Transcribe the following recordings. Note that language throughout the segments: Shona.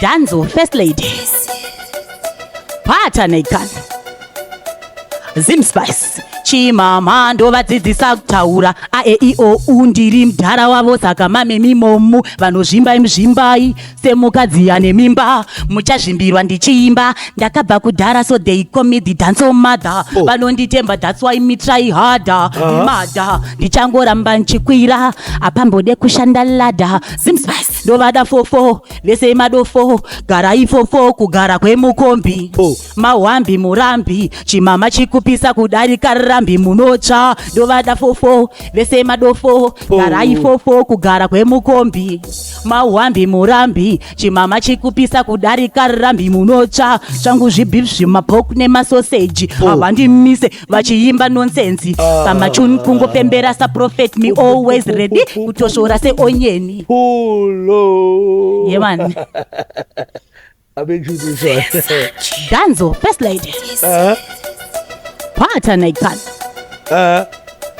Dancehall First Lady Patanaikan Zimspice Chimama ndovadzidzisa kutaura aeiou ndiri mudhara wavo saka mamemimomu vanozvimbai muzvimbai semukadzi ane mimba muchazvimbirwa ndichiimba. Ndakabva kudhara, so they call me the dancehall mother. Oh. Vanonditemba, that's why me try harder. Mada ndichangoramba nchikwira, apambode kushanda ladder. Zimspice ndovada fofo, vese madofo, garai fofo kugara kwemukombi. Oh. Mahwambi murambi, chimama chikupisa kudarika rambi munotsva. Ndovada fofo, vese madofo, garai fofo kugara kwemukombi. Mahwambi murambi, chimama chikupisa kudarika rambi munotsva. Zvangu zvibeef, zvimapork nemasoseji, havandimise vachiimba nonsense. Pamachuni kungopembera saprophet, me always ready kutoshora seonyeni. Pulo. Yeah man. I make sure this one. Dancehall First Lady Patanaikan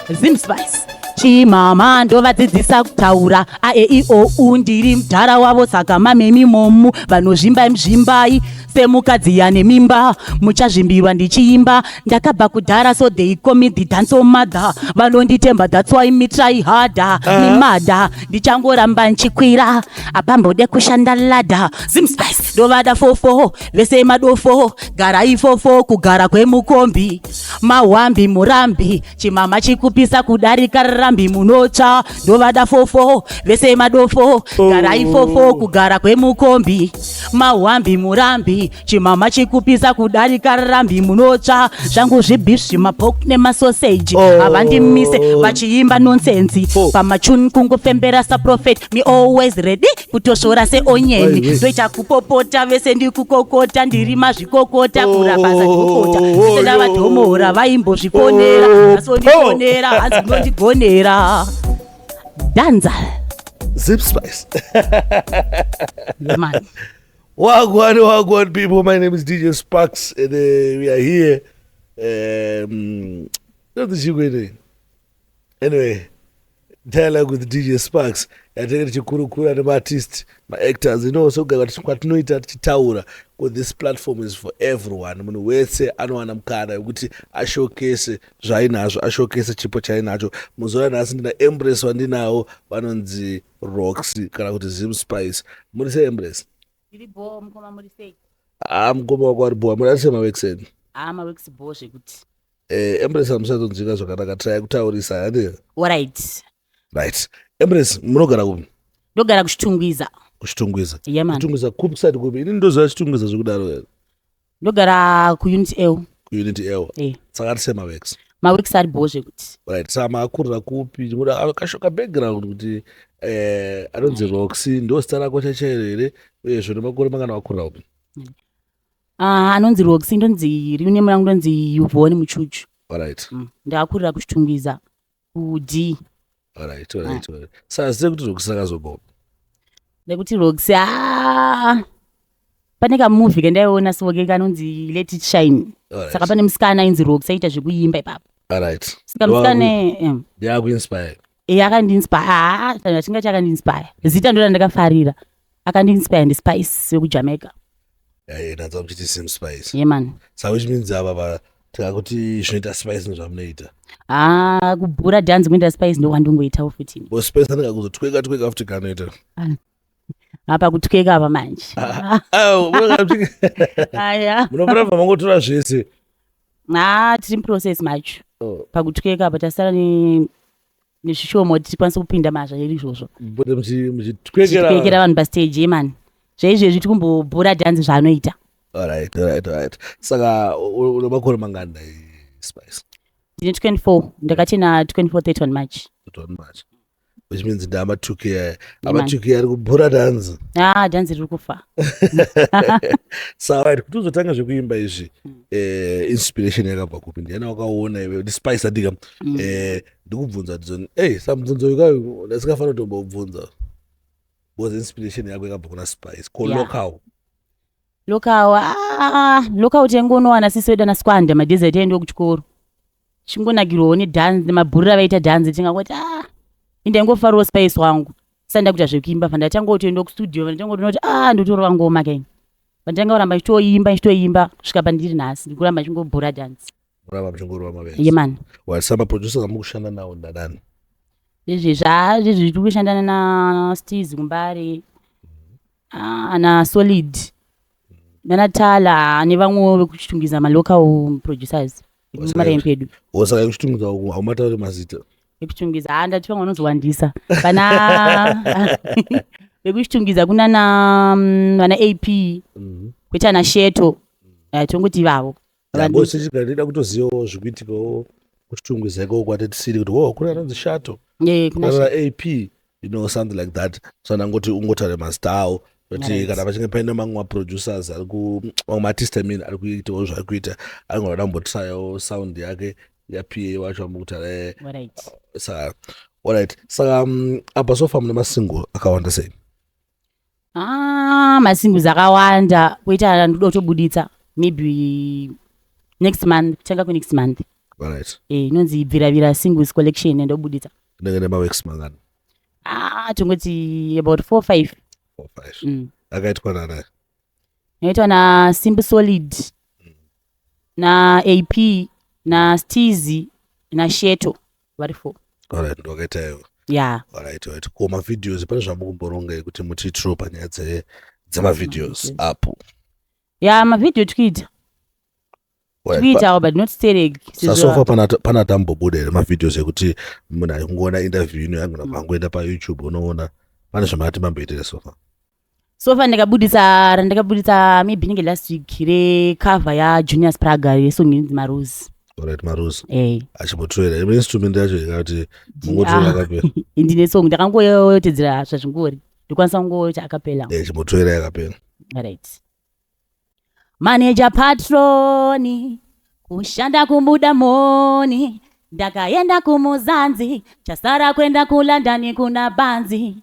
Zimspice Chimama ndovadzidzisa kutaura aeiou ndiri mudhara wavo saka mamemimomu vanozvimbai muzvimbai semukadzi ane mimba muchazvimbirwa ndichiimba. Ndakabva kudhara, so they call me the dancehall mother. Vanonditemba, that's why me try harder. Mimada ndichangoramba nchikwira, apambode kushanda ladder. Zimspice ndovada fofo, vese madofo, garai fofo kugara kwemukombi. Mahwambi murambi, chimama chikupisa kudarika rambi munotsva. Ndovada fofo, vese madofo, garai fofo kugara kwemukombi. Mahwambi murambi, chimama chikupisa kudarika rambi munotsva. Zvangu zvibeef, zvimapork nemasoseji, havandimise vachiimba nonsense. Pamachuni kungofembera saprophet, me always ready kutosvora seonyeni. Aiwe. Ndoita kupopota, vese ndikukokota, ndiri mazvikokota, kurapa sadhokota. Vese ndavadhomora, vaimbozvifonera, asondifonera hanzi unondigonera danza. Zim Spice. Yeah, man. Wagwan, wagwan people. My name is DJ Sparks, and we are here. Not the Chigwene. Anyway, dialogue with DJ Sparks. Yatinenge tichikurukura nemaartist, maactors, so kwatinoita tichitaura kuti this platform is for everyone. Munhu wese anowana mukana wekuti ashowcase zvainazvo, ashowcase chipo chainacho. Muzuva ranhasi ndina Empress wandinawo, vanonzi Roxy kana kuti Zim Spice. Muri sei, Empress? Ndiri bo mukoma, muri sei? Ah, mukoma wako ari boa. Muri ari semaworks? Ah, maworks bo zvekuti. Empress, hamusatonzwika zvakanaka, try kutaurisa handi. Alright. Right, Empress, munogara kupi? Ndogara kuChitungwiza. KuChitungwiza? Yeah man. Chitungwiza kupi, kusati kupi? Ini ndoziva Chitungwiza zvekudaro here? Ndogara kuUnit L. KuUnit L? Eh. Saka ari semaworks? Maworks ari bo zvekuti. Right, saka maakurira kupi? Ndinoda kashoka background kuti anonzi Roxy ndo zita rako chachairo here, uyezve nemakore mangana, wakurira kupi? Ah, anonzi Roxy ndonzi real name rangu ndonzi Yvonne Muchuchu. Alright. Ndakakurira kuChitungwiza kuD. Alright. Saka zita rekuti Roxy rakazobva? Nekuti Roxy, ah, pane kamovie kandaiona soke kanonzi Let It Shine. Saka pane musikana ainzi Roxy aita zvekuimba ipapo. Saka musikana Ndiakuinspire? E, akandiinspire. Ah, chingati akandiinspire, zita ndo randakafarira. Akandiinspire ndiSpice wekuJamaica. Ndanzwa muchiti Zim Spice. Yeah man. Saka which means ava tikakuti zvinoita Spice nezvamunoita? Ah, kubhura dhanzi kunoita Spice ndokwandingoitawo futi. Bo Spice anenge akuzotweka tweka futi kanoita? Apa kutweka apa manje. Aya. Munofana mangotora zvese. Ah, tiri muprocess macho. Oh. Pakutweka apa tasara nezvishoma kuti tikwanise kupinda mazva iri izvozvo. Pote muchitwekera. Tichitwekera vanhu pastage yemani. Zvaizvezvi tikumbobhura dhanzi zvaanoita. Alright. Saka une makore mangani dai, Spice? Ndine 24, ndakachena 24 31 March. 31 March, which means ndama2K aya. Yeah, man. Ama2K ari kubhura dhanzi. Ah, dhanzi riri kufa. Saka right, kuti uzotanga zvekuimba izvi, inspiration yakabva kupi? Ndiani wakaona iwe kuti Spice adika? Ndikubvunza tizoni, ei, samubvunzo uyu kayu ndasingafanira kutombobvunza, because inspiration yako yakabva kuna Spice ko? Yeah. Local? Local, ah, local tengonowana sisi wedu anaswanda madhezi atiendiwo kuchikoro, chingonakirwawo nedhanzi nemabhuriro avaita dhanzi, tingangoti ah, indaingofarirawo Spice wangu. Sati ndakuita zvekuimba, pandatanga kutoenda kustudio, pandatanga kutoona kuti ah, ndotorova ngoma kaini, pandanga kuramba ndichitoimba, ndichitoimba kusvika pandiri nhasi, ndikuramba ndichingobhura dance. Muramba muchingorova mavese? Yemani. Wasamba producer amukushanda nawo ndanani? Zvezvi zvezvi tiri kushandana naSteez kuMbare, ah, naSolid, nanaTala, nevamwewo vekuChitungwiza, malocal producers vemaraini pedu. Saka ekuChitungwiza uku haumatauri mazita? VekuChitungwiza, ha, ndati vamwe vanozowandisa. Vana vekuChitungwiza kunana vana AP, kwete ana Sheto. Eh, tongoti ivavo. Ndida kutozivawo zvikuitikawo kuChitungwiza ikoko kwate tisiri kuti, oh, kune anonzi Shato, Kuna kuna AP, something like that. So ndangoti ungotaure mazita awo kuti kana pachinge paine mamwe maproducers ari ku mamwe maartist, I mean, ari kuitawo zvaari kuita, angoda kumbotrayawo sound yake yaPA wacho amukutaura. Saka alright, saka apa so far mune masingle akawanda sei? Ah, masingles akawanda, kuita ndoda kutobuditsa maybe next month, kutanga kwenext month. Inonzi Bviravira Singles Collection, ndobuditsa. Inenge nemaworks mangani? Ah, tongoti about four, five. Four, five. Akaitwa nana? Inoitwa naSimple Solid, naAP, naSteezy, naSheto, vari four. Alright, ndowakaita iwo? Yeah. Alright. Ko mavideos, pane zvamukumboronga ekuti mutiitiro panyaya dzemavideos apo? Ya, mavhidhiyo tikuita. Tikuitawo, but not sterek. So far pana tambobuda here mavideos ekuti munhu ari kungoona interview ino yangona pangoenda paYouTube unoona? Pane zvamakati mamboitire so far? So far ndakabudisa, randakabudisa maybe inenge last week, recover yaJunior Spraga yesong inonzi Maruzi. Alright, Maruzi. Eh. Achimbotoera imwe instrument yacho ikati mungotora akapera? Ndine song ndakangotedzera zvazvingori, ndikwanisa kungoita acapella. Eh, chimbotoera yakapera. Right. Manager patroni kushanda kumuda moni, ndakaenda kumuzanzi, chasara kwenda kuLondon kuna banzi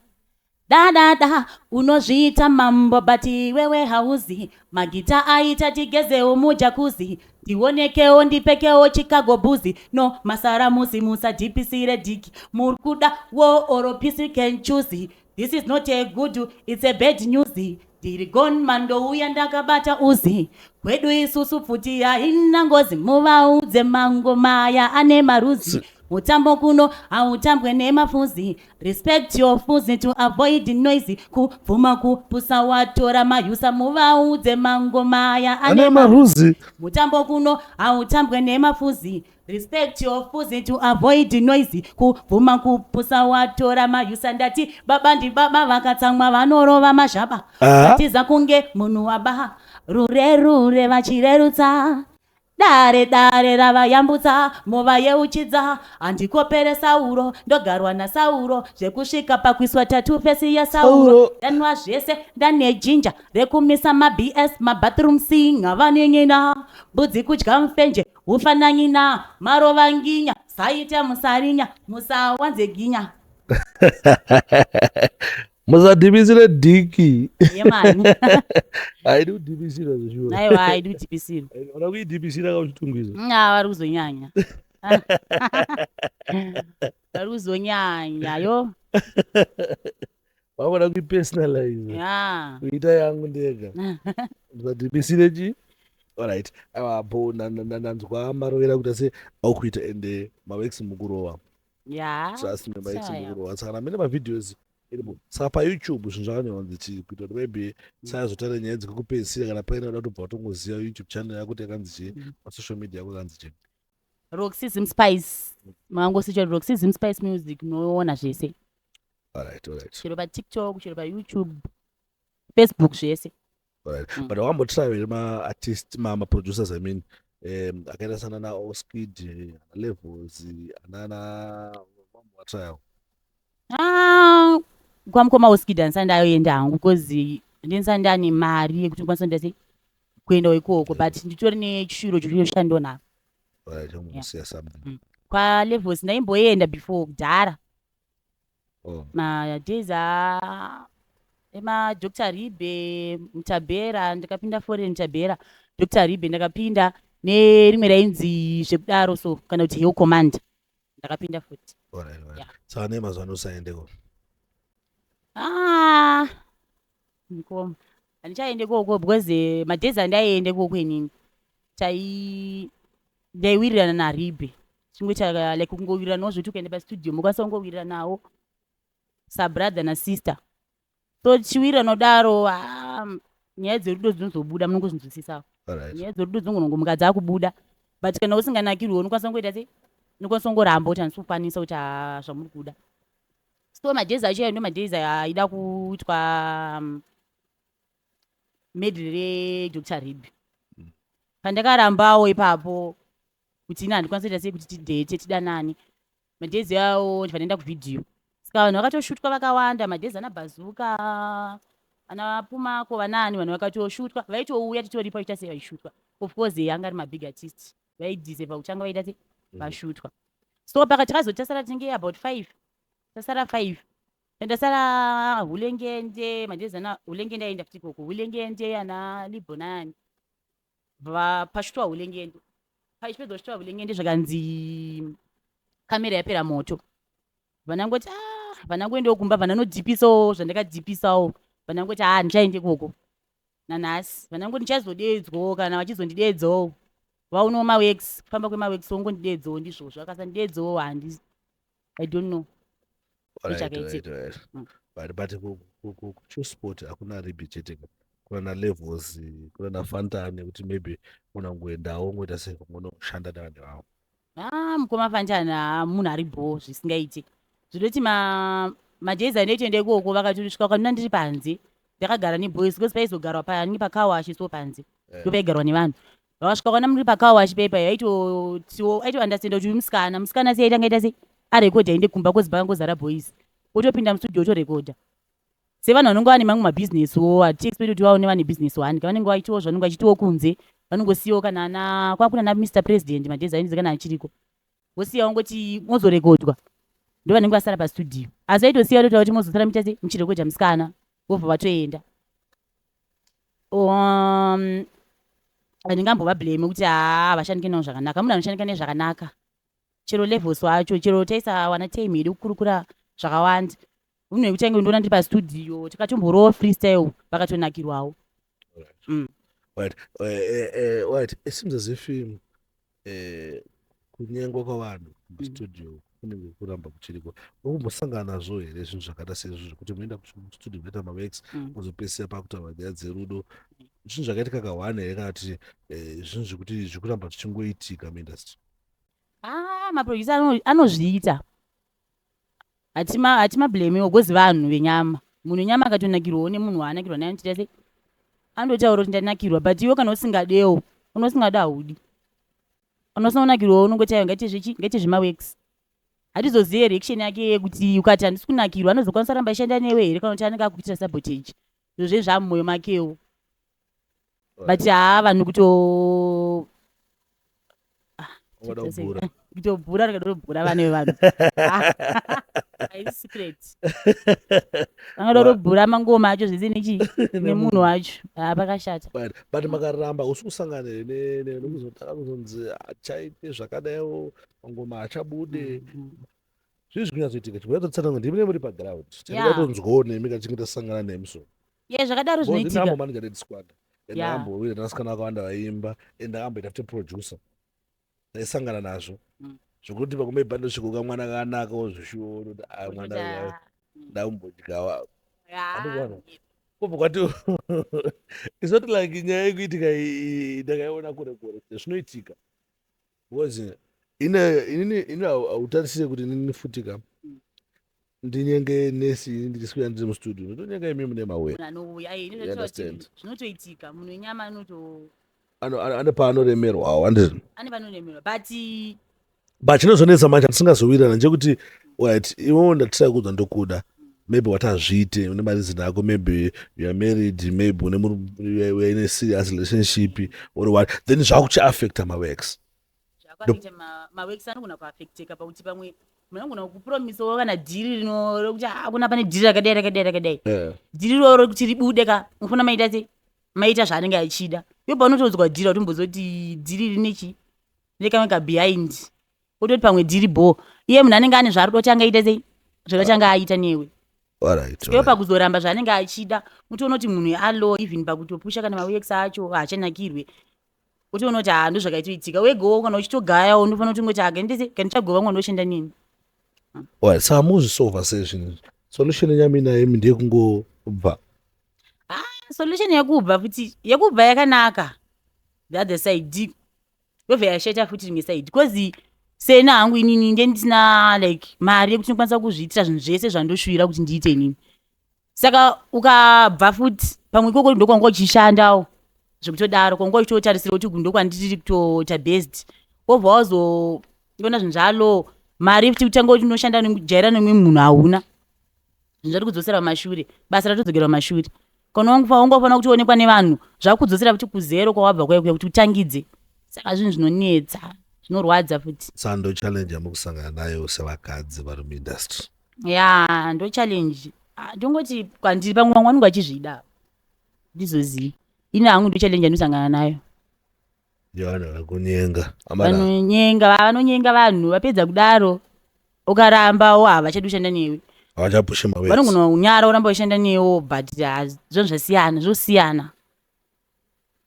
dadada. Unozviita mambo but iwewe hauzi magita aita tigezewo mujacuzzi, ndionekewo ndipfekewo Chicago bhuzi. No masaramusi, musadhipisire dhiki, muri kuda war or peace, you can choose. This is not a good, it's a bad news. Ndiri gunman, ndouya ndakabata uzi. Kwedu isusu pfuti haina ngozi. Muvaudze mangoma aya ane maruzi. Mutambo kuno hautambwe nemafuzi. Respect your fuzi to avoid noise. Kubvuma kupusa watora mayusa. Muvaudze mangoma aya ane maruzi. Mutambo kuno hautambwe nemafuzi. Respect your fuzi to avoid noise. Kubvuma kupusa watora mayusa. Ndati baba ndibaba, vakatsamwa vanorova mazhaba. Vatiza kunge munhu waba. Rure rure vachirerutsa, dare dare ravayambutsa, movayeuchidza. Handikopere Sauro, ndogarwa naSauro zvekusvika pakuiswa tattoo face yaSauro. Sauro. Ndanwa zvese, ndane jinja rekumisa mabs, mabathroom singer vanen'ena, mbudzi kudya mufenje ufananyina marovanginya saita musarinya, musawanze ginya. Musadhibisire dhiki. Yemani. Haidi kudhibisira zveshuwa. Aiwa, haidi kudhibisira. Ona kuidhibisira kauChitungwiza. Vari kuzonyanya, vari kuzonyanya yo. Vakuda kuipersonalize, kuita yangu ndega, musadhibisire chi. Alright, apo ndanzwa marovera kuita se aukuita, ende maworks mukurova. Trust me, maworks mukurova. Saka namene mavideos iripo, saka paYouTube zvinhu zvakanyorwa nzi kuita kuti maybe sayazotaura nyaya dzekupedzisira, kana paine vada kutobva vatongoziva YouTube channel yako kuti yakanzi chii, pasocial media yako yakanzi chii? Roxism Spice. Mangosearcha Roxism Spice Music, unoona zvese. Alright. Chero paTikTok, chero paYouTube, Facebook, zvese. Alright. But wambotry here maartist, maproducers, I mean, akaita sana Oskid, ana Levels, anana, wambovatryawo? Ah, kwamukoma Oskid handisati ndayoenda hangu, because ndisati ndane mari yekuti ndikwanisa kuita sei, kuendawo ikoko, but nditori nechishuviro chokushandawo navo. Alright, umbosiya something. KwaLevels ndaimboenda before kudhara, madays emaDr Ribe Mutabera. Ndakapinda foreign Mutabera, Dr Ribe ndakapinda, nerimwe rainzi zvekudaro so, kana kuti Hill Command ndakapinda futi. Alright. Saka nei mazuva ano usaendeko? Mukoma, handichaende koko because madays andaiende koko inini tai ndaiwirirana naRibe, chingoita like kungowiriranawo zvekuti ukaenda pastudio mokwanisa kungowiriranawo sabrother nasister. So tichiwirirana kudaro, ah, nyaya dzerudo dzinozobuda, munongozvinzwisisawo. Nyaya dzerudo dzinongonongomuka dzakubuda, but kana usinganakirwi unokwanisa kungoita sei, unokwanisa kungoramba kuti handisi kukwanisa kuti haa zvamuri kuda. So madays acho ayo ndo madays aida kuitwa medley reDr Rib. Pandakarambawo ipapo kuti ini handikwanisi kuita sei kuti tidate, tidanane, madays ayo ndibva ndaenda kuvhidhiyo. Saka vanhu vakatoshutwa vakawanda, madays ana Bazuka, ana Pumako, vanani, vanhu vakatoshutwa vaitouya titoripo vachiita sei, vaishutwa. Of course anga ari mabig artist, vaideserva kutanga vaita sei, vashutwa. So paka takazoti tasara tinenge about five, tasara five, ndasara Hulengende, madays ana Hulengende aenda futi ikoko, Hulengende ana Libonani, pashutwa Hulengende. Pachipedza kushutwa Hulengende, zvakanzi kamera yapera moto. Vanangoti, ah, vanangoendawo kumba, vananodhipisawo zvandakadhipisawo. Vanangoti, ah, ndichaende ikoko nanhasi. Vanangoti ndichazodedzwawo, kana vachizondidedzawo vaunawo maworks, kufamba kwemaworks, wongondidedzawo ndizvozvo. Akasandidedzawo handi, I don't know. Zvichakaitika. But kuChillspot hakuna Ribi chete, kuna naLevels, kuna naFantan, nekuti maybe unangoendawo ungoita sei, ungonoshanda nevanhu vavo. Ah, mukoma Fantan munhu ari bho zvisingaiti. Zvinoti madays andoitoenda ikoko, vakatosvika vakanona ndiri panze ndakagara neboys, because paizogarwa panenge pacarwash, so panze ndopaigarwa nevanhu. Vakasvika kwana muri pacarwash paipa, aitotiwo aitounderstanda kuti uyu musikana, musikana sei aitanga ita sei arekodha aende kumba, cause pakangozara boys, otopinda mustudio otorekodha. Sevanhu vanonge vane mamwe mabhizinesiwo, hatiexpect kuti vaone vane bhizinesi one ka, vanenge vaitiwo zvanenge vachitiwo kunze, vanongosiyawo kana ana kwakuna na Mr President, madays ainzi kana achiriko, vosiya vongoti mozorekodwa, ndo vanenge vasara pastudio. Asi vaitosiya vatotaura kuti mozosara muita sei muchirekodha musikana, vobva vatoenda. Handingambovablame kuti haa vashandike navo zvakanaka. Munhu anoshandika nezvakanaka, chero Levels wacho, chero taisawana time yedu kukurukura zvakawanda, munhu wekuti ainge ndoona ndiri pastudio, tikatomborova freestyle vakatonakirwawo. Right. Right. It seems as if kunyengwa kwavanhu mustudio kunenge kuramba kuchiriko. Uri nazvo here zvinhu zvakaita seizvo, zvekuti munoenda kustudio munoita maworks, muzopedzisira pakutaura nyaya dzerudo? Zvinhu zvakaitika kahwane here, kana kuti zvinhu zvekuti zvikuramba zvichingoitika muindustry? Ah, maproducer anozviita, hatimablamewo because vanhu venyama. Munhu wenyama akatonakirwawo nemunhu waanakirwa naye anotoita sei, anototaura kuti ndanakirwa. But iwe kana usingadewo, unosingada haudi, kana usina kunakirwawo unongoti aiwa, ngaite zvechi, ngaite zvemaworks. Hatizozive reaction yake yekuti ukati handisi kunakirwa, anozokwanisa kuramba achishanda newe here, kana kuti anenge akuitira sabotage, zviro zve zvamumwoyo makewo. But haa, vanhu kuto Wada kubhura. Kutobhura, ndikatobhura vane vevanhu, haisi secret, vangada kutobhura mangoma acho zvese nechi nemunhu wacho. Haa, pakashata. But makaramba usi kusangana here nekuzotanga kuzonzi achaite zvakadaiwo, mangoma achabude, zvii zviri kunyatsoitika? Chimboyatotsananga, ndimi muri paground, tinoda nemi kana tichinge tasangana nemi so. Ye, zvakadaro zvinoitika. Ndambo Dead Squad, ndakambowira nasikana vakawanda vaimba, and ndakamboita futi producer, ndaisangana nazvo zvokuti pakumbe pandosvika kamwana kakanaka wozvishuwa kuti a mwana ndambodyawa. Kubva kwati it's not like nyaya yekuitika iyi ndakaiona kure kure, zvinoitika because ine inini ini hautarisire kuti inini futika ndinyenge nesi, ini ndichiswera ndiri mustudio ndotonyenga imi mune mawere. Munhu anouya ai. You understand? Zvinotoitika, munhu wenyama anoto Ane paanoremerwawo, handiti? Ane panoremerwa, but But chinozonetsa manje tisingazowirirana ndechekuti, right, iwewo ndatira kuudza ndokuda, maybe watazviite une mareason ako, maybe you are married, maybe une you are in a serious relationship or what, then zvakuchiaffecta maworks. Zvakaita maworks anogona kuaffecteka pakuti pamwe munhu anogona kupromisawo kana dhiri rino rekuti, "Ah, kuna pane dhiri rakadai rakadai rakadai." Dhiri iroro kuti ribude ka, unofana maita sei, maita zvaanenge achida. Iwe paunotoudzwa dhiri, hautombozoti dhiri rine chi nekamwe kabehind, ototi pamwe dhiri bho, iye munhu anenge ane zvaari kuda kuti angaita sei, zvakati anga aita newe. Alright. Iwe pakuzoramba zvaanenge achida, utoona kuti munhu alow even pakutopusha kana maworks acho haachanakirwe. Utoona kuti haa, ndozvakaitoitika. Wegowo kana uchitogayawo unofanira kuti ungoti hagendese kana ndichagova vamwe ndoshanda nini. Alright, saka muzvisolva sei zvinhu izvi? Solution yenyamina imi ndeyekungobva? Ah, solution yekubva futi, yekubva yakanaka the other side yobva yashata futi rimwe side, because sena hangu inini nde ndisina like mari yekuti ndinokwanisa kuzviitira zvinhu zvese zvandoshuvira kuti ndiite inini. Saka ukabva futi pamwe ikoko ndokwanga uchishandawo zvekutodaro, kwanga uchitotarisira kuti uku ndokwandiri kutoita based, wobva wazoona zvinhu zvalo mari futi kutanga kuti unoshanda jaira nemumwe munhu hauna zvinhu zvati kudzosera mumashure, basa ratodzokera mumashure. Kana wangofanira kutoonekwa nevanhu, zvakudzosera futi kuzero kwawabva kuya kuya kuti utangidze. Saka zvinhu zvinonetsa, zvinorwadza futi. Saka ndo challenge yamukusangana nayo sevakadzi vari muindustry? Ya, ndo challenge. Ah, ndongoti kwandiri pamwe vamwe vanenge vachizvida, ndizozivi ini hangu, ndo challenge yandosangana nayo. Yevanhu vakunyenga. Vanonyenga, vanonyenga vanhu. Vapedza kudaro, ukarambawo havachadi kushanda newe. Havachapushe maworks. Vanogona kunyara uramba uchishanda newo, but zvinhu zvasiyana, zvosiyana,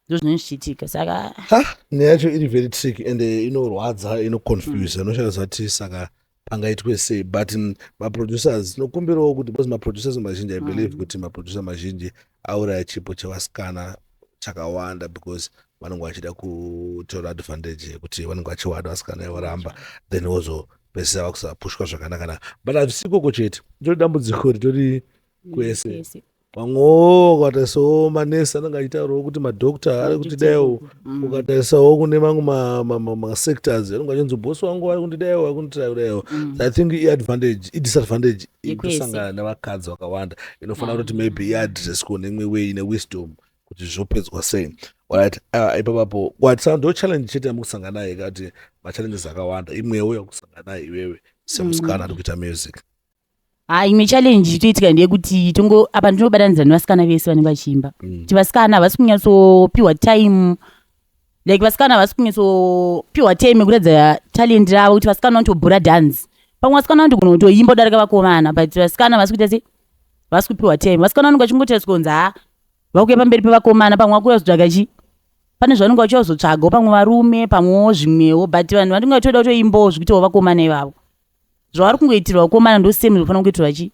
ndo zvinenge zvichiitika saka. Ha, nyaya yacho iri very tricky and inorwadza, inoconfuse, inoshandisa kuti saka pangaitwe sei. But maproducers tinokumbirawo kuti, because maproducers mazhinji, I believe kuti maproducer mazhinji auraya chipo chevasikana chakawanda, because vanenge vachida kutora advantage yekuti vanenge vachiwada vasikana voramba, then wozopedzisira vakusapushwa zvakanaka. But hazvisi ikoko chete, ritori dambudziko ritori kwese. Kwese. Vamwewo ukatarisawo manesi anenge achitaurawo kuti madhokta ari kutidaiwo. Ukatarisawo kune mamwe masectors anenge achinzi bosi wangu ari kundidaiwo, ari kunditira kudaiwo. So I think iadvantage, idisadvantage Yekwese. inosangana nevakadzi vakawanda, inofanira kuti maybe iaddresswe neimwe way, newisdom, kuti zvopedzwa sei. Alright, ipapapo kwatisa ndo challenge chete yamukusangana nayo, ikati machallenges akawanda, imwewo yakusangana nayo iwewe semusikana ari kuita music? Ha, imwe challenge itoitika ndeyekuti tongo apa ndinobatanidza nevasikana vese vanenge vachiimba, kuti vasikana havasi kunyatsopiwa time, like vasikana havasi kunyatsopiwa time yekuratidza talent ravo, kuti vasikana vanotobhura dance, pamwe vasikana vanotogona kutoimba kudarika vakomana, but vasikana havasi kuita sei, havasi kupiwa time. Vasikana vanenge vachingotariswa kunzi ha, vakuya pamberi pevakomana, pamwe vakuya kuzotsvaga chi pane zvavanenge vachizotsvagawo, pamwe varume, pamwewo zvimwewo, but vanhu vanenge vachitoda kutoimbawo zvikuitawo vakomana ivavo. Zvavari kungoitirwa vakomana ndo same zvinofanira kungoitirwa chi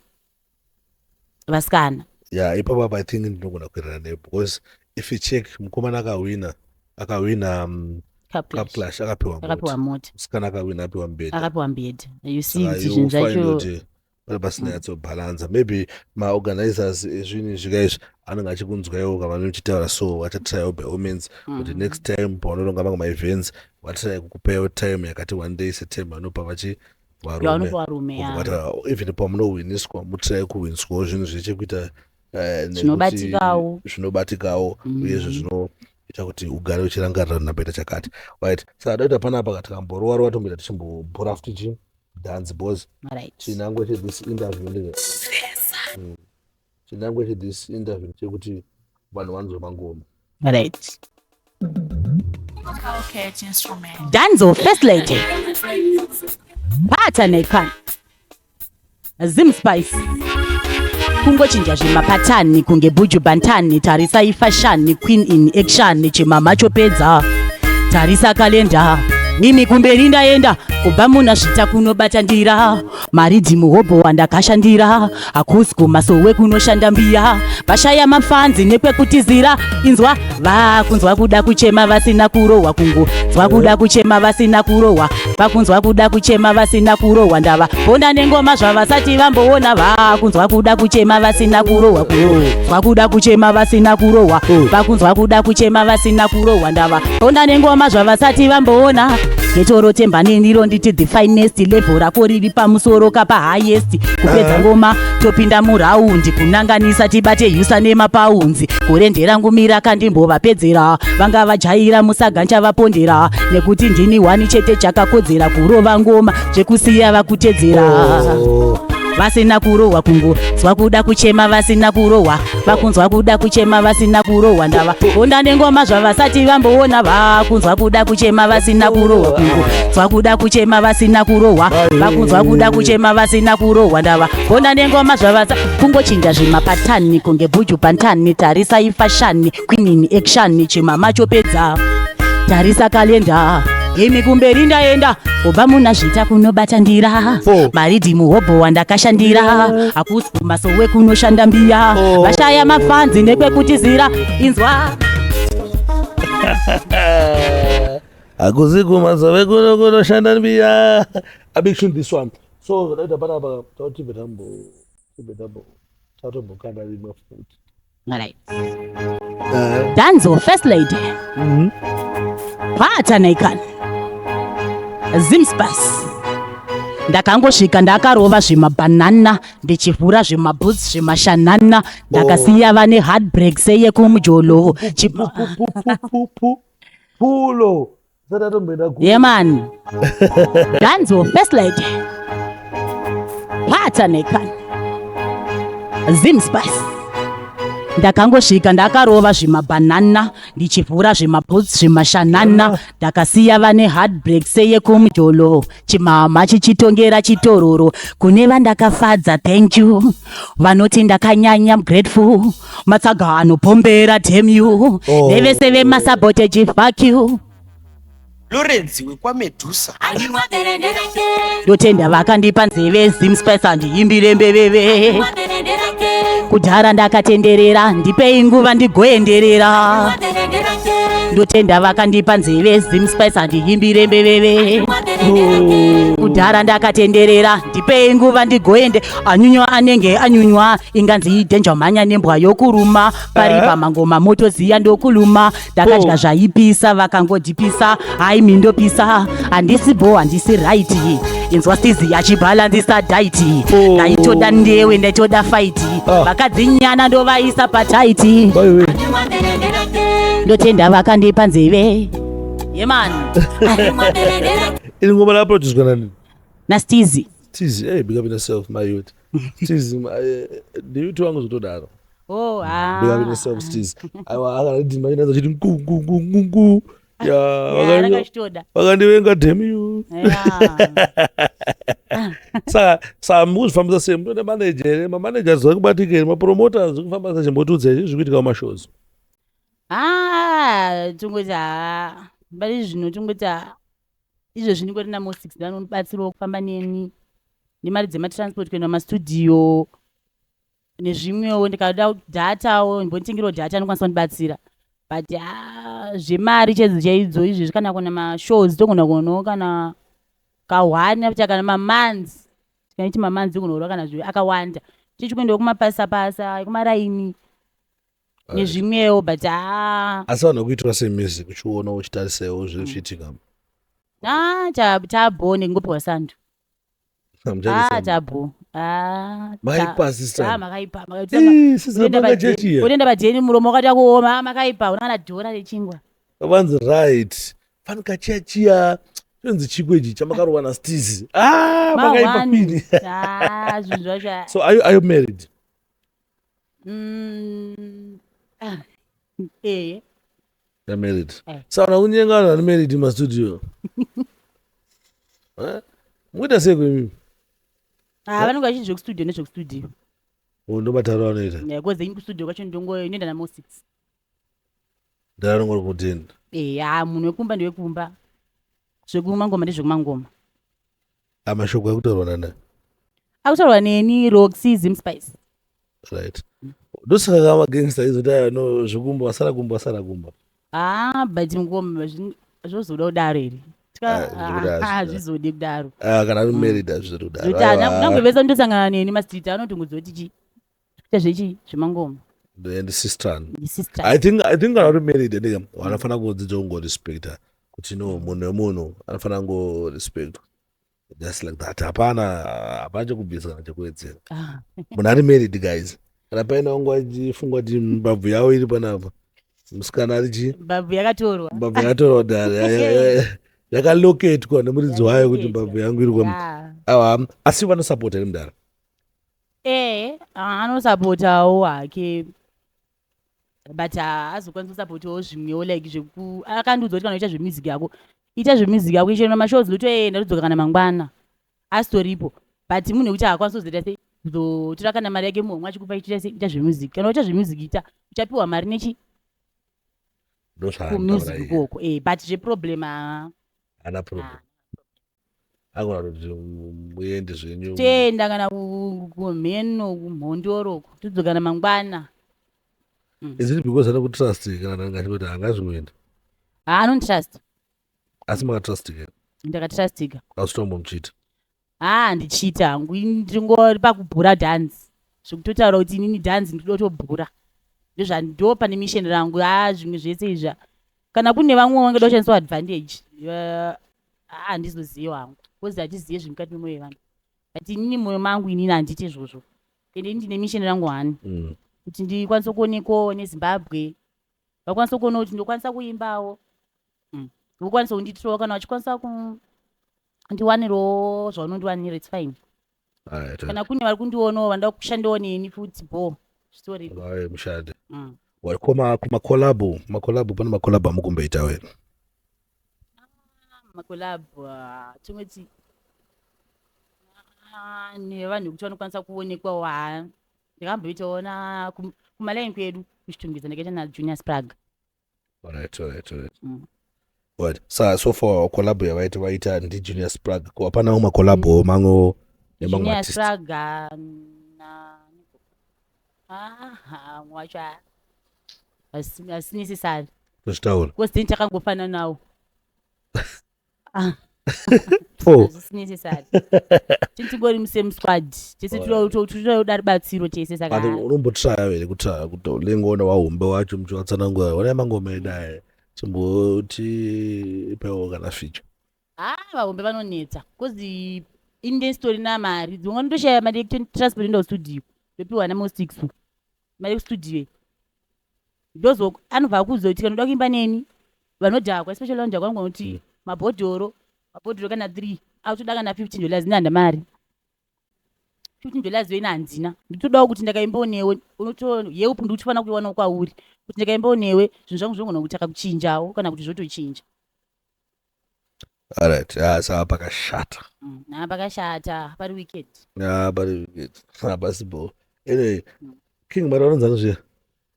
vasikana. Yeah, ipapo apa I think ndinogona kuenderana newe, because if you check, mukomana akawina Cup Cup Clash. Clash akapiwa akapiwa mota. Mota. Musikana akawina apiwa mubhedha. Akapiwa mubhedha, you see Saka kuti you zvinhu find zvacho kuti pane pasina nyatsobhalanza. Maybe maorganizers ezvinhu izvi izvi anenge achikunzwaiwo kana muchitaura, so vachatryawo by all means kuti next time paunoronga mamwe maevents vatry kukupawo time yakati one day setime vanopa vachi varume. Yavanopa varume, ya. Vata even pamunohwiniswa, mutry kuhwiniswawo zvinhu zvechekuita nekuti Zvinobatikawo. Zvinobatikawo uyezve zvinoita kuti ugare uchirangarira ndamboita chakati. Right, saka daita panapa tikamborova rova, tomboita tichimbobhora futi chi dance, because chinangwa chethis interview ndeze chinangwa chethis interview chekuti vanhu vanzwe mangoma. Right. Catch instrument. Danzo First Lady Pata Zim Spice, kungochinja zvemapatani kunge Buju Bantani. Tarisa ifashani, queen in action, chimama chopedza. Tarisa kalenda, mimi kumberi ndaenda, kubva muna Zvita kunobata ndira, mari dzimuhobho wandakashandira, hakusi kumasowe kunoshanda mbiya, vashaya mafanzi nekwekutizira. Inzwa vakunzwa kuda kuchema vasina kurohwa, kungonzwa kuda kuchema vasina kurohwa, vakunzwa kuda kuchema vasina kurohwa, ndava bona nengoma zvavasati vamboona, vakunzwa kuda kuchema vasina kurohwa, kunzwa kuda kuchema vasina kurohwa, vakunzwa kuda kuchema vasina kurohwa, ndava bona nengoma zvavasati vamboona. Getoro temba neniro, nditi the finest, level rako riri pamusoro kapa highest. Kupedza ngoma topinda muraundi, kunanganisa tibate usa nemapaunzi. Gore nderangu, mira kandimbovapedzera, vanga vajaira musagancha vapondera, nekuti ndini wani chete chakakodzera kurova ngoma zvekusiya vakutedzera. Oh. Vasina kurohwa kungonzwa kuda kuchema, vasina kurohwa vakunzwa kuda kuchema, vasina kurohwa ndava onda nengoma zvavasati vamboona. Vakunzwa kuda kuchema, vasina kurohwa kungonzwa kuda kuchema, vasina kurohwa vakunzwa kuda kuchema, vasina kurohwa ndava onda nengoma zvavasa kungochinja zvimapatani kunge Buju Banton. Tarisa ifashion, queen in action, chimama chopedza. Tarisa kalenda, imi kumberi ndaenda kubva muna Zvita kunobata ndira. Four. Maridhi muhobho wandakashandira, hakusi kumasowe kunoshanda mbiya. Oh. Vashaya mafanzi nekwekutizira, inzwa. Hakuzi kumasove kuno kunoshanda mbiya. A big tune, this one. So ndaita panapa tautibve tambo tibve tambo tatombokanda rimwe futi. Alright. Danzo First Lady. Pata Zimspace. Ndakangosvika ndakarova zvimabhanana, ndichivhura zvimaboots zvimashanana, ndakasiya vane heartbreak seyekumujolo. Pulo sati atomboenda ku Yeah man. Danzo First Lady. Pata Nekan. Zimspace. Ndakangosvika ndakarova zvimabhanana, ndichivhura zvimaboots zvimashanana, ndakasiya vane heartbreak seyekumujolo, chimama chichitongera chitororo. Kune vandakafadza, thank you. Vanoti ndakanyanya, I'm grateful. Matsaga anopombera, damn you. Oh. Nevese vemasabotage, fuck you. Lorenzi wekwaMedusa. Ndotenda vakandipa nzeve. Zimspace, handiimbire mbeveve. Kudhara ndakatenderera, ndipei nguva ndigoenderera. Ndotenda vakandipa nzeve. Zimspace, handiimbire mbeveve. Kudhara ndakatenderera, ndipei nguva ndigoende. Anyunywa anenge anyunywa, inganzi idanger, mhanya nembwa yokuruma pari pamangoma, motoziya ndokuluma. Ndakadya zvaipisa, vakangodhipisa, hai mindopisa. Handisi bo, handisi right. Inzwa stizi yachibhalanzisa diet. Oh. Ndaitoda ndewe, ndaitoda fight. Ah. Vakadzinyana ndovaisa patight. Baiwe. Ndotenda vakandipa nzeve. Yeah man. Iri ngoma raproducwa nani? Nastizi. Tizi, hey, big up yourself, my youth. Tizi, ndiyouth wangu zvotodaro. Oh. Big up yourself, Stiz. Aiwa, akaridhima inazo chiti ngu ngu ngu ngu ngu ya. Rakachitoda. Vakandivenga, damn you. Saka mukuzvifambisa sei? Munoita manager here? Mamanagers vari kubatika here? Mapromoters kufamba sei? Chimbotiudza izvi zviri kuitika mumashows. Ah, tongoti ha, pari zvino tongoti ha, izvezvi ndingori naMosix, ndanobatsirawo kufamba neni nemari dzematransport kuenda mumastudio nezvimwewo. Ndikada dhatawo, ndimbonditengerawo dhata, anokwanisa kundibatsira. But ha, zvemari chaidzo chaidzo izvezvi, kana kuona mashows togona kuonawo kana ka1 after kana mamonths. Tikaiti mamonths togonaorwa kana zve akawanda, tichikuendawo kumapasa pasa kumaraini nezvimwewo, but ha. Asi vanhu vakuitirwa semusic, uchiona, uchitarisawo zviri zvichiitika? Ah, tabho nekungopiwa sando. Ah, tabho. Ah, Makaipa, sister. Ah, makaipa. Ii, sister, manga chechi here? Unoenda pajeni, muromo wakati kuoma. Ah, makaipa, una kana dhora rechingwa. Vanzi right, fanika chiya chiya chinonzi chikwe ichi chamakarova naStizi. Ah, makaipa. Ma-one. Queen. Ah, zvinhu zvacho. So are you married? Ah, eh. You're married? Eh. Saka kunyenga vanhu vari married mumastudio? Eh? Mukuita sei kwemimi? Ah, vanenge vachinzi zvekustudio nezvekustudio. Oh, ndomataro anoita. Because ini kustudio kwacho ndongo inoenda namo6. Ndaranongori kutenda. Eh, ah, munhu wekumba ndewekumba, zvekumangoma ndezvekumangoma. Amashoko akutaurwa nana? Akutaurwa neni, Roxy Zimspice. Right, ndosaka kama gangster izoti aya no, zvekumba wasara kumba, wasara kumba. Ah, but ngoma zvozoda kudaro here? Ah, zvekuti Hazvizodi kudaro. Ah, kana ari married hazvizodi kudaro. Zvekuti Aiwa. nangwe vese ndosangana neni mastreet anotongodzoti chi kuita zvechi zvemangoma. And sister. Ndisister. I think kana uri married ndika vanofanira kudzidza kungorespecta kuti no, munhu wemunhu anofanira kungorespectwa just like that. Hapana chekubvisa kana chekuwedzera. Ah. Munhu ari married, guys, kana paine wangu achifunga kuti mbabvu yavo iri panapa, musikana ari chii? Mbabvu yakatorwa. Mbabvu yakatorwa kudhara, yakaloketwa nemuridzi wayo kuti mbabvu yangu iri kwa. Aiwa, asi vanosapota here mudara? Eh, anosapotawo hake, but haazokwanisi kusapotawo zvimwewo, like zveku akandiudza kuti kana uita zvemusic yako, ita zvemusic yako, ichienda mashows, ndotoenda, todzoka kana mangwana asitoripo. But munhu wekuti haakwanisi kuzoita sei, kuzotora kana mari yake muhomwe achikupa, ichiita sei, ita zvemusic. Kana uita zvemusic, ita, uchapiwa mari nechi Ndozvaanotaura kumusic iye. Ikoko, eh, but zveproblem haa. Haana problem, agona kuti muende zvenyu. Toenda kana kumheno, kumhondoro, todzoka kana mangwana. Is it because ana kutrust, kana angachingoti haangazvingoenda? Haa, anonditrust. Asi makatrustika? Ndakatrustika. Ausitombomuchita? Haa, ndichiita hangu. Ini ndingori pakubhura dhanzi, zvekutotaura kuti inini dhanzi ndinoda kutobhura, ndozvando pane mission rangu. Haa, zvimwe zvese izva, kana kune vamwe vangada kushandiswa advantage, haa, handizoziva hangu, because hatizive zviri mukati memwoyo yevanhu. But inini mwoyo mangu, inini handiti izvozvo, ende ini ndine mission rangu hani kuti ndikwanise kuonekwawo neZimbabwe, vakwanise kuona kuti ndokwanisa kuimbawo. Vokwanisa kundiitirawo, kana vachikwanisa kundiwanirawo zvaunondiwanira, it's fine. Alright. Kana kune vari kundionawo vanoda kushandawo neni futi, bo zvitoripo. Vai mushande. Koma kumacollabo, macollabo, pane macollabo amukumboita wena? Macollabo, tingoti nevanhu vekuti vanokwanisa kuonekwawo. Ha, ndakamboitawo na kumalaini kwedu kuChitungwiza, ndakaita naJunior Sprag. Alright. Right. Sa so far collabo yavaita, vaita ndiJunior Sprag. Ko hapanawo macollabo mamwewo nemamwe Junior artist? Sprag na aha wacho hasi necessary. Kuzvitaura. Because then takangofananawo. Oh. Hazvisi necessary, tintingori musame squad tese, tinoda rubatsiro tese, saka But unombotraya here kutraya kuti ulengoona wahombe wacho, muchivatsanangura, onai mangoma edu aya, chimboti ipewo kana feature? Ha, vahombe vanonetsa, because ini ndesitorina mari dzimwe, ndotoshaya mari yekutransport enda kustudio, ndopiwa namostix mari yekustudio. Ndozo anobva akuudza kuti kana uda kuimba neni, vanodhakwa, especially vanodhakwa, vanogona kuti mabhodhoro, mabhodhoro kana 3 akutoda kana $15. Ine handa mari $15 yo, ine handina. Nditodawo kuti ndakaimbawo newe, unoto yeup, ndikutofanira kuiwanawo kwauri, kuti ndakaimbawo newe zvinhu zvangu zvinogona kuti akakuchinjawo kana kuti zvotochinja. Alright, ah, saka pakashata. Ha, pakashata, pari wicked. Ah, pari wicked, hapasi bo. Anyway, King mari vanonzani zviya?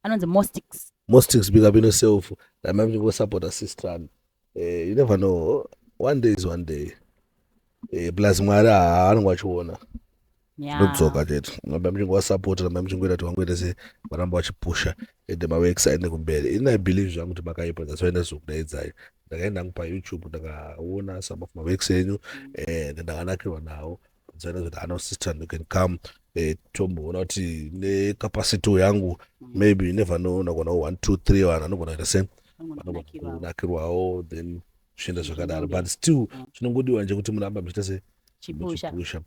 Anonzi Mostix. Mostix, big up yourself. Ramai muchingosapota sistran. You never know, one day is one day. Plus Mwari haanonge achiona, ndodzoka chete. Rambai muchingovasapota, rambai muchingoita kuti vangoita se varamba vachipusha, ende maworks aende kumberi. Ini I believe zvangu kuti makaipa, that's why ndazokudaidzai. Ndakaenda hangu paYouTube, ndakaona some of maworks enyu and ndakanakirwa nawo. That's why ndazoti ano sister, you can come, tomboona kuti necapacity yangu, maybe you never know, unagona 1 2 3 vanhu anogona kuita se vanogona kunakirwawo, then zvichienda zvakadaro. But still chinongodiwa ndechekuti munhu muchiita se Chipusha. muchipusha.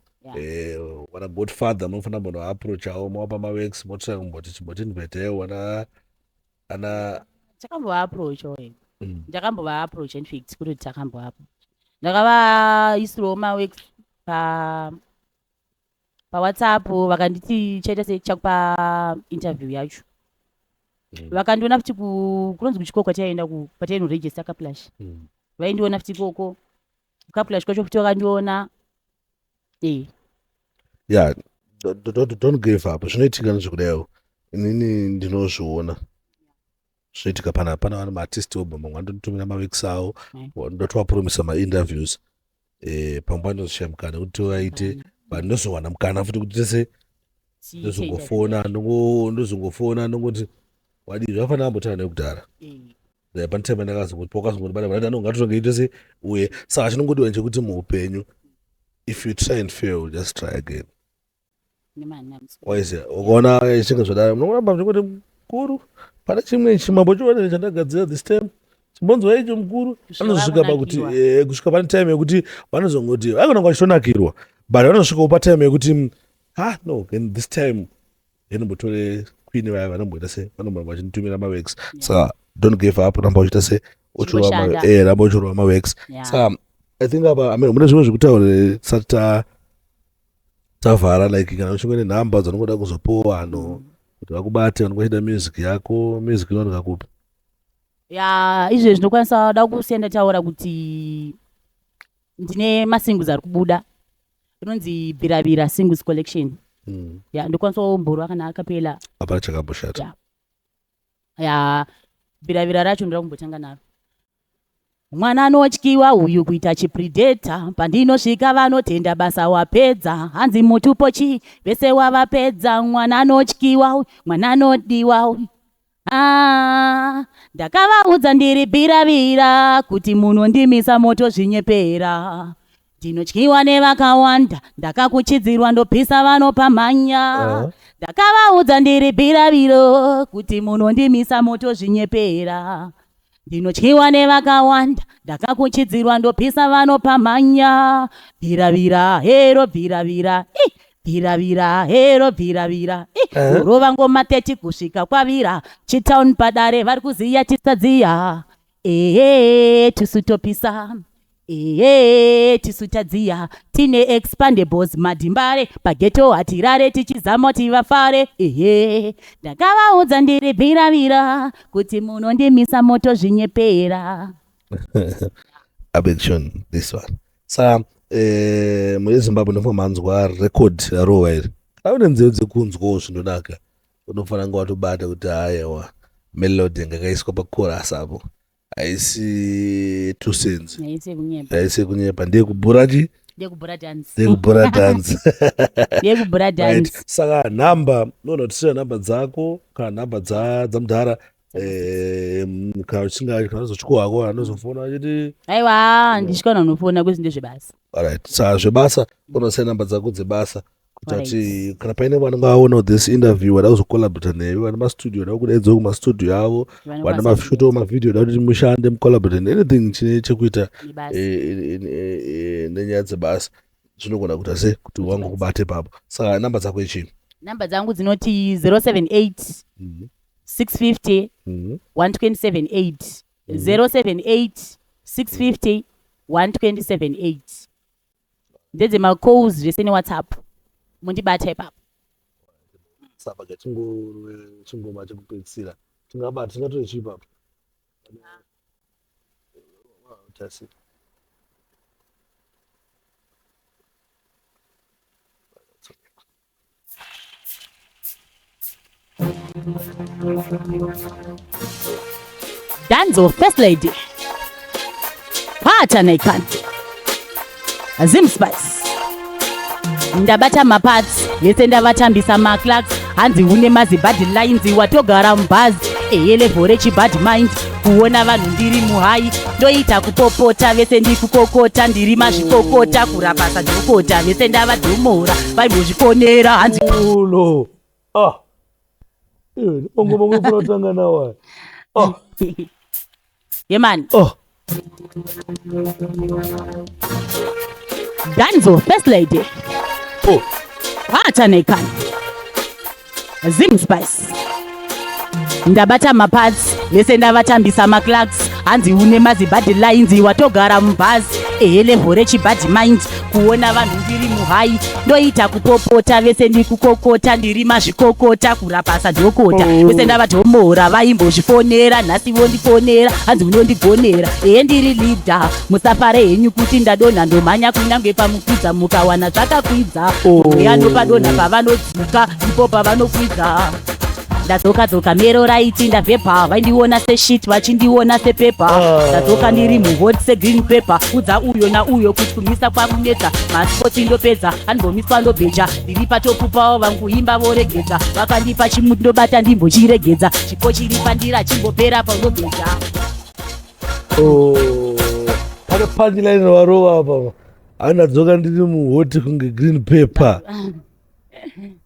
Wana Godfather munofanira kumbonoapproachawo, mawapa maworks, motry kumboti chimbotiinvitewo wana ana. Takambovaapproachawo. Ndakambovaapproach, in fact kutoti takambovaapproach, ndakavaisirawo maworks pa paWhatsApp, vakanditi chaita sei, chakupa interview yacho. Vakandiona futi kunonzi kuchikoro kwataienda, kwatainoregister Kaplash. Vaindiona futi ikoko Kaplash kwacho futi vakandiona e. Yeah, don't give up. Zvinoitika nezvekudaiwo, inini ndinozviona zvinoitika pana pana vanhu maartist obva, mamwe andotumira maworks avo, ndotovapromisa mainterviews, pamwe pandozoshiya mukana kuti vaite, but ndozowana mukana futi kuti tese ndozongofona, ndozongofona, ndongoti wadii, zvafanira ambotaura nekudhara. Pane time ndakazongoti pakazongondibata vanati anonga atotonge ite se uye. Saka chinongodiwa ndechekuti muupenyu, if you try and fail, just try again. Waiziya, ukaona ichinge zvadaro, munongoramba muchingoti, "Mukuru, pane chimwe chimambochiona chandagadzira this time, chimbonzwa icho mukuru." Kusvika Anozosvika pakuti vakunakirwa. kusvika pane time yekuti vanozongoti vaigona kunge vachitonakirwa, but vanosvikawo patime yekuti ha, no, then this time ngenombotore queen vaya vanomboita se vanomboramba vachinditumira maworks. Saka don't give up, ramba uchiita se uchirova Chingoshanda. Ramba uchirova maworks. Saka I think apa, I mean, mune zvimwe zvekutaura tisati ta Tavhara like kana uchinge nenhamba dzaunongoda kuzopowa vanhu kuti vakubate vanonge vachida music yako, music inowanika kupi? Ya, izvezvi ndinokwanisa da kusiya ndataura kuti ndine masingles ari kubuda, inonzi Bviravira Singles Collection. Ya, ndokwanisa kumborwa kana acapella. Hapana chakamboshata. Ya, Bviravira racho ndoda kumbotanga naro. Mwana anotyiwa uyu kuita chipredator, pandinosvika vanotenda basa wapedza, hanzi mutupo chi vese wavapedza. Mwana anotyiwa uyu, mwana anodiwa uyu. Ah, ndakavaudza ndiri bviravira kuti munondimisa moto zvinyepera, ndinotyiwa nevakawanda, ndakakuchidzirwa ndopisa vanopamhanya. Ndakavaudza ndiri bviraviro kuti munondimisa moto zvinyepera, ndinotyiwa nevakawanda, ndakakuchidzirwa ndopisa vanopamhanya. Bviravira hero bviravira, ih, bviravira hero bviravira, ih. Kurova ngoma 30 kusvika kwavira, chitown padare vari kuziya tisadziya, ehe, tisu topisa, ehe, tisu tadziya, tine Expandables madhimbare pageto, hatirare tichizama kuti vafare. Ehe, ndakavaudza ndiri bviravira kuti munondimisa moto zvinyepera. Action this one. Sa muri Zimbabwe ndinofanira manzwa record rarova iri. Kana une nzeve dzekunzwawo zvinonaka, unofanira kunge watobata kuti haiwa, melody yanga yakaiswa pachorus apo haisi 2 cents. Haisi yekunyepa. Haisi yekunyepa, ndeyekubhura chi. Ndeyekubhura dance. Ndeyekubhura dance. Ndeyekubhura dance. Saka nhamba unoona kutisira nhamba dzako kana nhamba dzamudhara, kana uchinga kana uzochikohako anozofona achiti. Aiwa, ndisvika unofona kwezi ndezvebasa. Alright, saka zvebasa unosiya namba dzako dzebasa kuita kuti kana paine vanenge vaona this interview vada kuzocollaborata newe, vane mastudio vada kudaidzawo kumastudio avo, vane mashuto mavhidhiyo vada kuti mushande mucollaborate, anything chine chekuita Nebasa. Nenyaya dzebasa zvinogona kuita se kuti wangu kubate papo. Saka namba dzako ichii? Namba dzangu dzinoti 078 650 1278, 078 650 1278. Ndedzemacalls zvese neWhatsApp, mundibata ipapo. Saka chingorwe chingoma chekupedzisira tingabata, tingatore chii papo? Tasi. Danzo First Lady Pata Naikan Zim Spice. Ndabata maparts vese, ndavatambisa maclarks, hanzi une mazibad lines, watogara mubhazi, ehe, level rechibad mind, kuona vanhu ndiri muhigh, ndoita kupopota vese, ndikukokota, ndiri mazvikokota, kurapa sadhokota, vese ndavadhomora vaimbozvifonera, hanzi Ulo. Ah. Iwe, ngoma ngofuna kutanga nawo. Ah. Yemani. Oh. Danzo First Lady Oh. Pata Naikan Zim Spice. Ndabata maparts vese, ndavatambisa maclarks, hanzi une mazibad lines, watogara mubhazi, ehe, level rechibad mind, kuona vanhu ndiri muhigh, ndoita kupopota vese, ndikukokota, ndiri mazvikokota, kurapa sadhokota, vese ndavadhomora vaimbozvifonera, nhasi vondifonera, hanzi unondigonera, ehe, ndiri leader, musafare henyu kuti ndadonha, ndomhanya kunyange pamukwidza, mukawana zvakakwidza yanopadonha, pavanodzika ipo pavanokwidza. Ndadzoka dzoka mero raiti ndavhebha, vaindiona seshit vachindiona sepepa. Ndadzoka ndiri muhot segreen pepper, udza uyo nauyo kuti kumisa kwakunetsa, maspoti ndopedza, andimbomiswa, ndobheja, ndiri patopupawo vanguimba voregedza, vakandipa chimuti ndobata ndimbochiregedza, chipo chiri pandira chimbopera paunobheja. Oh. Pane punchline warova apa. Andadzoka ndiri muhot kunge green pepper.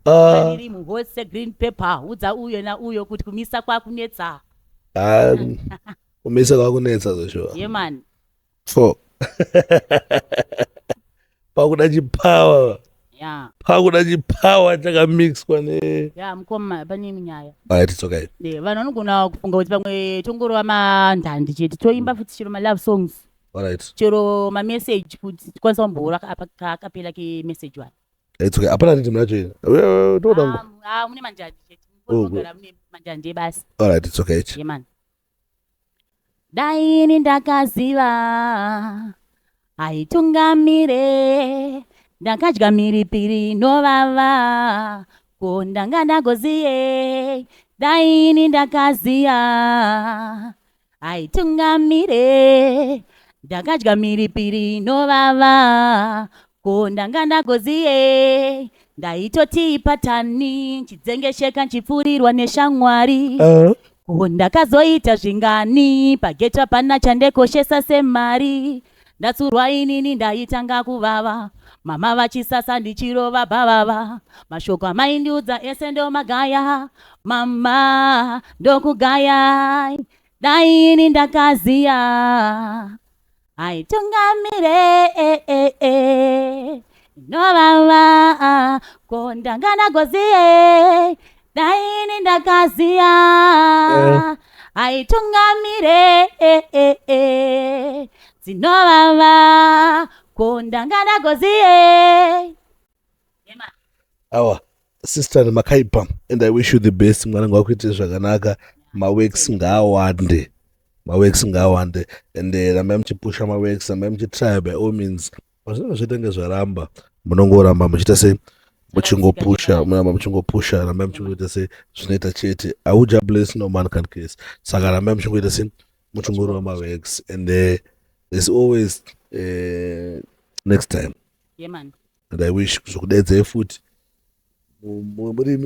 Ah. Ndiri muhot segreen pepper, udza uyo nauyo kuti kumisa kwakunetsa. Ah. Kumisa kwakunetsa zveshuwa. Yemani. Four. Pakuda chipower. Pakuda chipower chakamixwa ne. Ya, mukoma, pane nyaya. Alright, it's okay. Vanhu vanogona kufunga kuti pamwe tongorova mandandi chete, toimba futi chero malove songs, Alright. chero mamessage futi, tikwanisa kumboora apa kaacapella kemessage one. It's okay, hapana rhythm racho iri. Toda Ah, ah, mune manjanje chete. Oh, Munogara mune manjanje basi. Alright, it's okay. Yeah man. Dai ini ndakaziva haitungamire, ndakadya mhiripiri inovava, ko ndanga ndagoziye. Dai ini ndakaziva haitungamire, ndakadya mhiripiri inovava, ko ndanga ndagoziye. Ndaitoti patani chidzengesheka nchipfurirwa neshamwari. Ko ndakazoita zvingani paghetto? Hapana chandekoshesa semari. Ndatsurwa inini, ndaitanga kuvava, mama vachisasa ndichirova bhavava. Mashoko amaindiudza ese ndomagaya, mama ndokugaya. Dai ini ndakaziya haitungamire inovava, ko ndanga ndagoziye. Dai ini ndakaziya haitungamire dzinovava, ko ndanga ndagoziye. Awa sister, makaipa and I wish you the best. Mwana ngakuite zvakanaka, maworks ngaawande, maworks ngaawande and rambai muchipusha maworks, rambai muchitry by all means. Pazvinenge zvaitenge zvaramba, munongoramba muchiita sei? Muchingopusha, muramba muchingopusha, rambai muchingoita sei? Zvinoita chete. Who Jah bless, no man can curse. Saka rambai muchingoita sei? Muchingorova maworks and there's always next time. Yeah man. And I wish kuzokudaidzai futi muri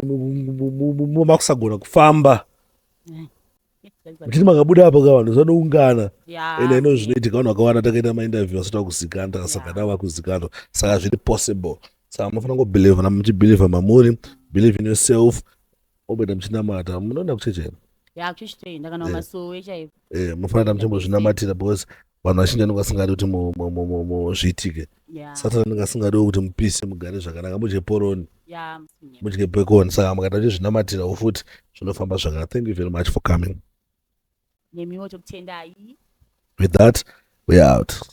makusagona kufamba, muchiti makabuda apo ka, vanhu vanoungana. Ende ino zvinoitika, vanhu vakawanda takaita mainterview vasati vakuzikanwa, takasangana navo vakuzikanwa, saka zviri possible. Saka munofanira kungobelieva, na muchibelieva mamuri, believe in yourself, oboita muchinamata. Munoenda kuchechi here? Ya, kuchechi ndakana masowe chaivo. Munofanira kuita muchimbozvinamatira because vanhu vazhinji vanenge vasingadi kuti zviitike. Satani anenge asingadiwo kuti mupise, mugare zvakanaka, mudye poroni, mudye bacon. Saka mukaita muchizvinamatirawo futi, zvinofamba zvakanaka. Thank you very much for coming. Nemiwo tokutendai. With that, we are out.